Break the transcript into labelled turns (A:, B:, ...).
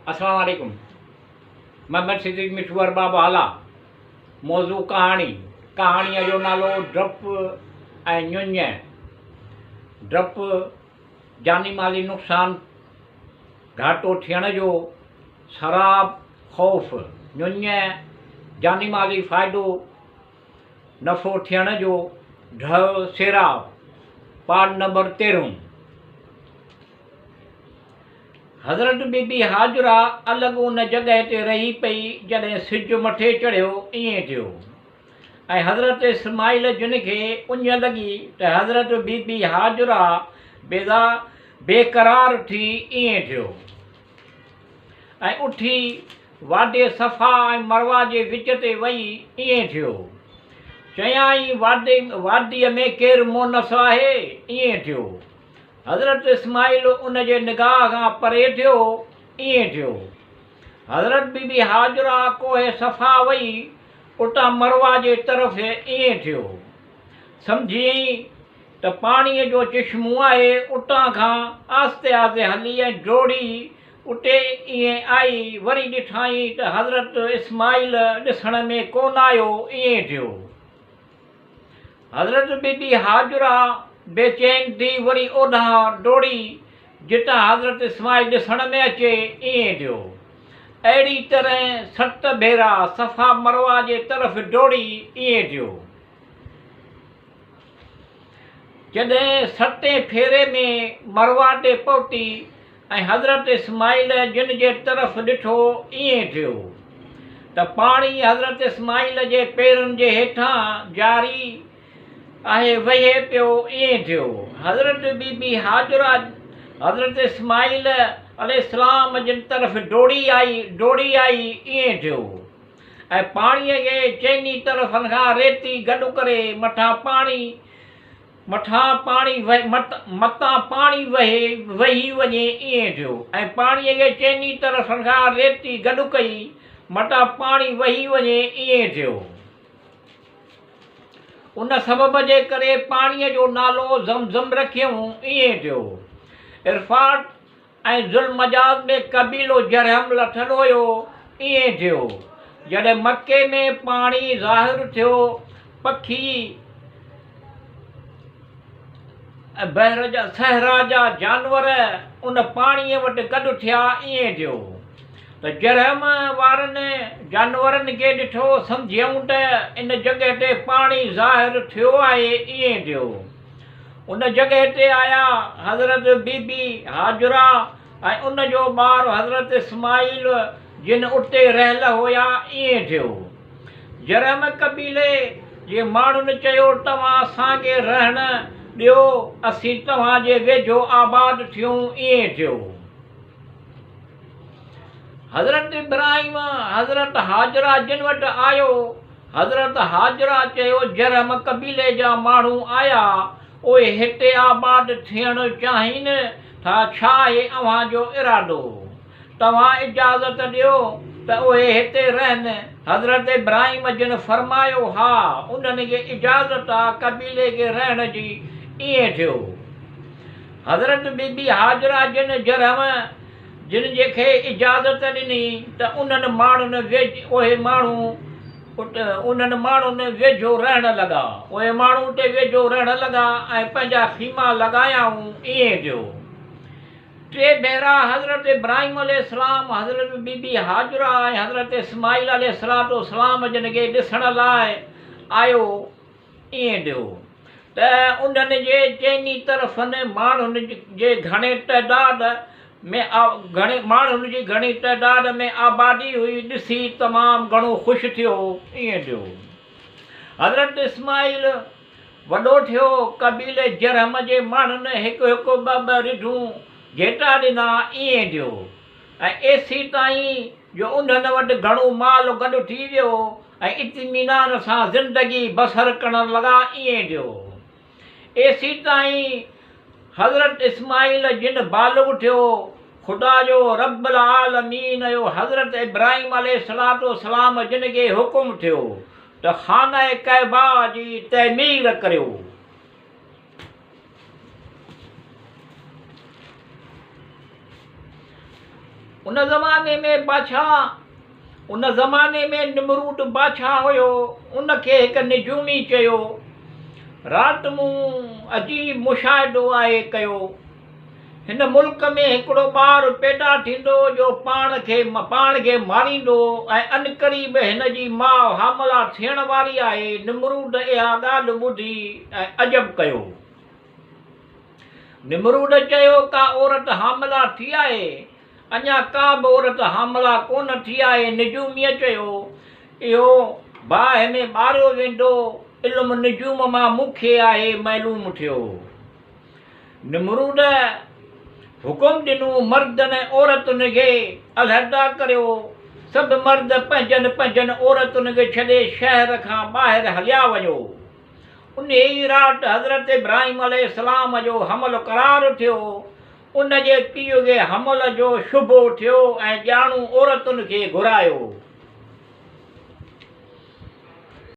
A: السلام عليڪم محمد صديق مٺو ارباب هالا موضوع ڪهاڻي ڪهاڻيء جو نالو ڊپ ۽ ڃڃ ڊپ جاني مالي نقصان گهاٽو ٿيڻ جو سراب خوف ڃڃ جاني مالي فائدو نفعو ٿيڻ جو ڍء سيراب پارٽ نمبر تيرهون. حضرت بي بي هاجره الڳ ان جڳهه تي رهي پئي جڏهن سج مٿي چڙهيو ائين ٿيو ۽ حضرت اسماعيل جن کي اڃ لڳي ته حضرت بي بي هاجره بيزا بيقرار ٿي ائين ٿيو ۽ اٿي وادي صفا ۽ مروه جي وچ تي وئي ائين ٿيو چيائين وادي واديء ۾ ڪير مونس آهي ائين ٿيو حضرت اسماعيل ان جي نگاهه کان پري ٿيو، ائين ٿيو. حضرت بي بي هاجره ڪوهه صفا وئي، اتان مروه جي طرف ائين ٿيو. سمجهيائين ته پاڻيء جو چشمو آهي، اتان کان آهستي آهستي هلي ۽ ڊوڙي اتي ائين آئي، وري ڏٺائين ته حضرت اسماعيل ڏسڻ ۾ ڪونه آيو، ائين ٿيو. حضرت بي بي هاجره بي چين ٿي وري اوڏانهن ڊوڙي جتان حضرت اسماعيل ڏسڻ ۾ اچي ائين ٿيو. اهڙي طرح ست ڀيرا صفا مروه جي طرف ڊوڙي ائين ٿيو. جڏهن ستين ڦيري ۾ مروه تي پهتي ۽ حضرت اسماعيل جن جي طرف ڏٺو ائين ٿيو ته پاڻي حضرت اسماعيل جي پيرن جي هيٺان جاري آهي وهي پيو ائين ٿيو حضرت بي بي هاجره حضرت اسماعيل عليه السلام جن طرف ڊوڙي آئي ڊوڙي آئي ائين ٿيو ۽ پاڻي کي چئني طرفن کان ريتي گڏ ڪري مٿان پاڻي مٿان پاڻي متان پاڻي وهي وهي وڃي ائين ٿيو ۽ پاڻيء کي چئني طرفن کان ريتي گڏ ڪئي متان پاڻي وهي وڃي ائين ٿيو. ان سبب جي ڪري پاڻيء جو نالو زمزم رکيائون ائين ٿيو. عرفات ۽ ذوالمجاز ۾ قبيلو جرهم لٿل هيو، ائين ٿيو، جڏهن مڪي ۾ پاڻي ظاهر ٿيو، پکي ۽ بحر جا صحرا جا جانور ان پاڻيء وٽ گڏ ٿيا، ائين ٿيو ته جرهم وارن جانورن کي ڏٺو، سمجهيائون ته ان جڳهه تي پاڻي ظاهر ٿيو آهي، ائين ٿيو. ان جڳهه تي آيا، حضرت بي بي هاجره ۽ ان جو ٻار حضرت اسماعيل جن اتي رهيل هيا، ائين ٿيو. جرهم قبيلي جي ماڻهن چيو، توهان اسان کي رهڻ ڏيو، اسين توهان جي ويجهو آباد ٿيون، ائين ٿيو. حضرت ابراهيم حضرت هاجره جن وٽ آيو. حضرت هاجره چيو، جرهم قبيلي جا ماڻهو آيا، اهي هتي آباد ٿيڻ چاهين ٿا، ڇا آهي اوهان جو ارادو؟ توهان اجازت ڏيو ته اهي هتي رهن. حضرت ابراهيم جن فرمايو، ها، انهن کي اجازت آ قبيلي کي رهڻ جي. ائين ٿيو. حضرت بي بي هاجره جن جرهم جن جي کي اجازت ڏني ته انهن ماڻهن اهي ماڻهو انهن ماڻهن ويجهو رهڻ لڳا. اهي ماڻهو اتي ويجهو رهڻ لڳا ۽ پنهنجا خيما لڳايائون. ائين ٿيو. ٽي ڀيرا حضرت ابراهيم عليه السلام حضرت بي بي هاجره ۽ حضرت اسماعيل عليه الصلوة والسلام جن کي ڏسڻ لاء آيو. ائين ڏيو ته انهن جي چئني طرفن ماڻهن جي گهڻي تعداد ۾ گهڻي ماڻهن جي گهڻي تعداد ۾ آبادي هئي ڏسي تمام گهڻو خوش ٿيو. ائين ڏيو حضرت اسماعيل وڏو ٿيو، قبيلي جرهم جي ماڻهن هڪ هڪ ٻه ٻه رڍون گهيٽا ڏنا. ائين ڏيو ۽ ايسيتائين جو انهن وٽ گهڻو مال گڏ ٿي ويو ۽ اطمينان سان زندگي بسر ڪرڻ لڳا ائين ٿيو ايسيتائين حضرت اسماعيل جن بالغ ٿيو خدا جو رب العالمين جو حضرت ابراهيم عليه الصلوة والسلام جن کي حڪم ٿيو ته خانه ڪعبه جي تعمير ڪريو. ان زماني ۾ بادشاهه، ان زماني ۾ نمرود بادشاهه هيو، ان کي هڪ نجومي چيو، رات مون عجيب مشاهدو آهي ڪيو. هن ملڪ ۾ هڪڙو ٻار پيدا ٿيندو جو پاڻ کي پاڻ کي ماريندو ۽ عنقريب هن جي ماء حامله ٿيڻ واري آهي. نمرود اها ڳالهه ٻڌي ۽ عجب ڪيو. نمرود چيو، ڪا عورت حامله ٿي آهي؟ اڃا ڪا به عورت حامله ڪونه ٿي آهي. نجوميء چيو، اهو باهه ۾ ٻاريو ويندو. علم نجوم مان مون کي آهي معلوم ٿيو. نمرود حڪم ڏنو، مردن ۽ عورتن کي علحده ڪريو. سڀ مرد پنهنجن پنهنجن عورتن کي ڇڏي شهر کان ٻاهر هليا وڃو. انهيء ئي رات حضرت ابراهيم عليه السلام جو حمل قرار ٿيو. ان جي پيء کي حمل جو شبهو ٿيو ۽ ڄاڻو عورتن کي گهرايو.